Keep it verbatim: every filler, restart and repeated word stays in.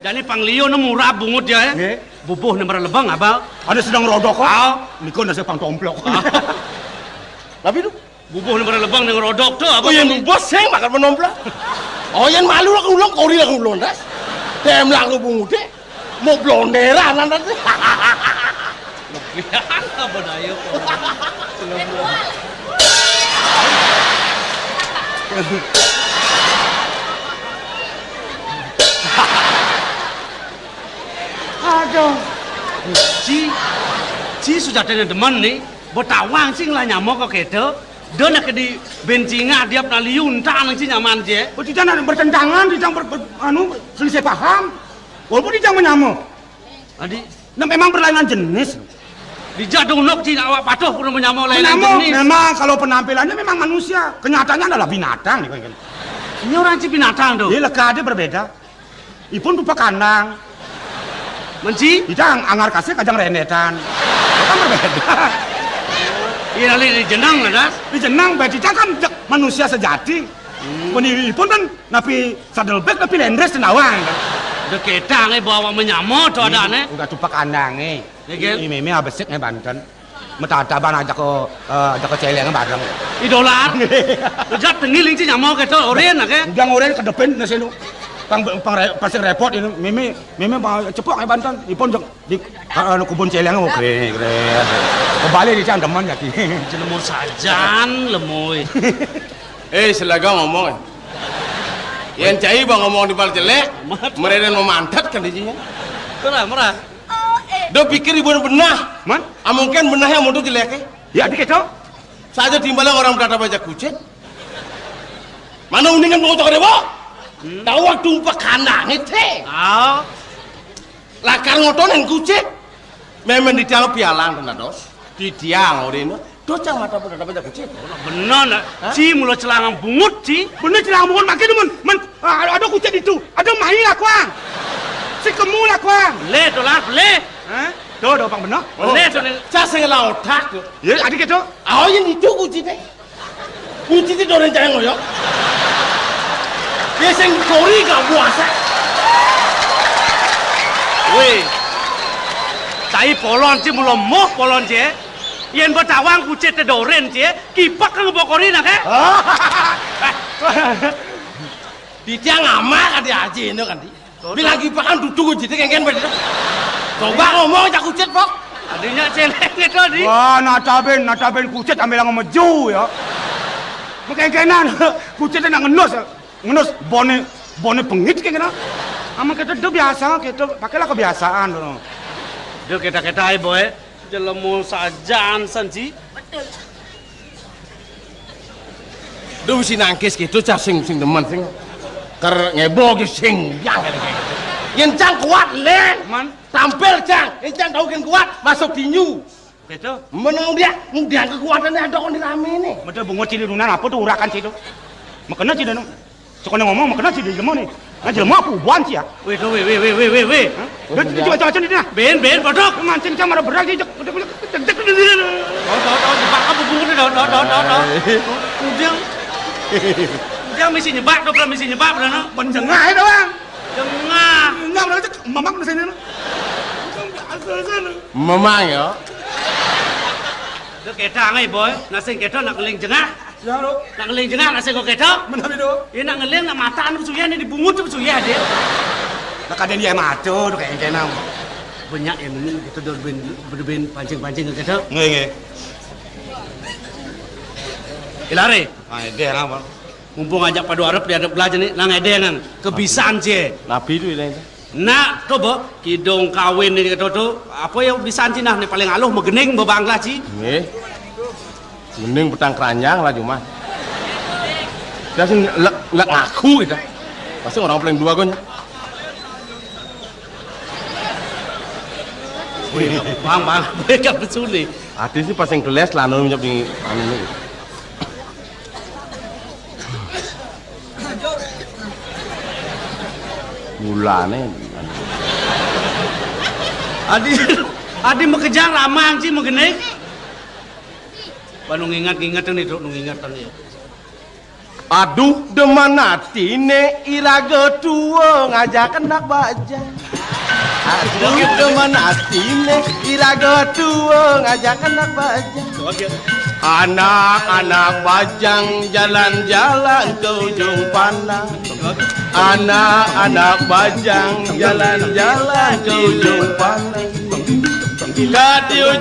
Jani pang liu né murab bungut ya, eh. Nggih. Bubuh né maralebeng, Abang. Ada sedang rodok kok. Ah. Niku nasi pang tomplok. Ah. Tapi tu bubuh né maralebeng né ngerodok to, Abang. Oh, yang bubuh sing makan menomplok. Oh, yang malu lah ulung, kori lah ulung, das. Dem lah bungut deh. Mau blonderan, nanti. Apa daya kok? Aduh. Ci, ci sujatine demen ni, betawang sing lah nyama kok keto. Dene ke di bencinga dia pernah liuntan ci nyaman je. Oh, tidak nak bertentangan, tidak ber, ber, anu, selisih paham. Walaupun tidak menyama. Adi, nah, memang berlainan jenis. Dijak dunuk ci awak patuh kudu menyama lain jenis. Memang kalau penampilannya memang manusia, kenyataannya adalah binatang nih kan. Ini orang ci binatang tuh. Dia lekade berbeda. Ipun rupa kandang. Menci? Kita ang-, anggar kasih kajang rendetan. Kan berbeda. Iya, lali di jenang ada. Di jenang berarti kan manusia sejati. Hmm. Ipun kan napi sadelbek, napi lendres tenawang. Deketang eh bawa menyama tuh ada nih. Udah tupak kandang eh. Ini meme abesik eh banten. Metataban ajak ke, eh, ajak ke celeng bareng. Idolar. Ujat tengiling ci nyama keto oren ake. Udah ngoren kedepin nasi nu. Pang, pang re, pasti repot ini. Meme, meme mau cepok eh banten. Ipun jek di, anu, kubun celeng oke. Kebalik di can demen ya ki. Jelema sajan lemoi. Eh, selaga ngomong. Yang cai bang ngomong di bal jelek, mereka memantat kan di sini. Murah, murah. Do pikir ibu benah. Man? Ah, mungkin benah yang mutu jelek eh. Ya dikit to. Saja timbalan orang berkata baca kucing. Mana uningan mau cakar dewa? Tahu waktu umpak kandang itu. Ah. Lakar ngotonen kucing. Memang di tiang pialang kena dos. Di tiang orino. Dos cang mata pun ada baca kucing. Bener nak. Ci mula celangang bungut ci. Bener celangang bungut makin mun. Men, ah, ada kucing itu. Ada main lah kuang. Si kemu lah kuang. Leh dolar leh. Hah? Tuh, tuh, pang bener. Oh, leh tuh. Cah sing lah otak tuh. Ya, adik itu. Oh, yang itu kucing teh. Kunci ti dorén cahé ngoyok. Ya sing kori gak puasa. Wéh. Cai polon ci mula moh polon ci. Yén betawang kucit té dorén ci, kipak ka ngebokori nak, eh? Di tiang amal kan di aji ini kan di. Bilang kipakan duduk kucit kéngkén bener. Coba ngomong cak kucit, Pok. Adinya céléng itu di. Wah, natabén, natabén kucit ambil ngomong meju ya. Mengkéngkénan kucit nak ngenus. Ngenus boné, boné bengit kéngkénan. Amun kita do biasa, kita pakailah kebiasaan dulu. Do kita-kita ae, Boy. Jelema sajaan san ci. Duh, mesti nangkis gitu, cah sing, sing demen, sing ker ngebo ge sing, yang. Yén cang kuat, Lén. Man. Tampil, cang. Yén cang tau kén kuat, masuk tinju. Gitu. Menang dia, dia kekuatannya ada kok di rame nih. Betul, bungut cili dunan apa tuh urakan situ? Makanya ci danu. Sekolah ngomong, makanya ci di jelema nih. Nah, jelema apa buan ci ya? Wéh, tuh, wéh, wéh, wéh, wéh, wéh, wéh. Hah? Dia, dia coba-coba di nah. Ben, ben, bodok. Mancing sama ada berat sih, cek, cek, cek, cek, cek. Tahu, tahu, tahu, jebak apa bungut nih, tahu, tahu, tahu, tahu, tahu, tahu. Ujang. Ujang misi nyebak, tuh, misi nyebak, bener, no? Penjengah itu, Bang. Jengah. Enggak, bener, cek. Mamang di sini, no. Mamang ya. Tuh, kita ngai, Boy. Nasing kita nak ngeling jengah. Ya, lo. Nak ngeling jengah, nak sing kok ketok. Menawi, do. Ya, nak ngeling, nak mataan, pesuya, ini dibungut, pesuya, dia. Nah, kadén dia matur, kayak kénang. Banyak yang nunggu, kita udah ben, ben pancing-pancing, gitu. Nggih, nggih. Ilare. Ah, dia apa? Mumpung ajak padu arep, di arep belajar nih, nang ada nang. Kebisan, cie. Nabi itu, ilare. Nak, coba, kidung kawin ni kata tu, apa ya bisan ci nah ni paling aluh megening bebanglah ci. Nggih. Mending petang keranjang lah cuma. Dia sing lek, lek ngaku kita. Pasti orang paling dua gonya. Wih, bang, bang, mereka pesuli. Ati sih pas yang keles lah, anu, nyep di, anu, ini. Mulane. Adi, adi makejang ramang ci magening. Ba nu nginget-nginget ni, Duk, nu nginget ni. Aduh, demen atine iraga tua ngajak anak bajang. Aduh, demen atine iraga tua ngajak anak bajang. Anak-anak bajang jalan-jalan ke ujung pandang. Anak-anak bajang jalan-jalan ke ujung pandang. Ka di ujung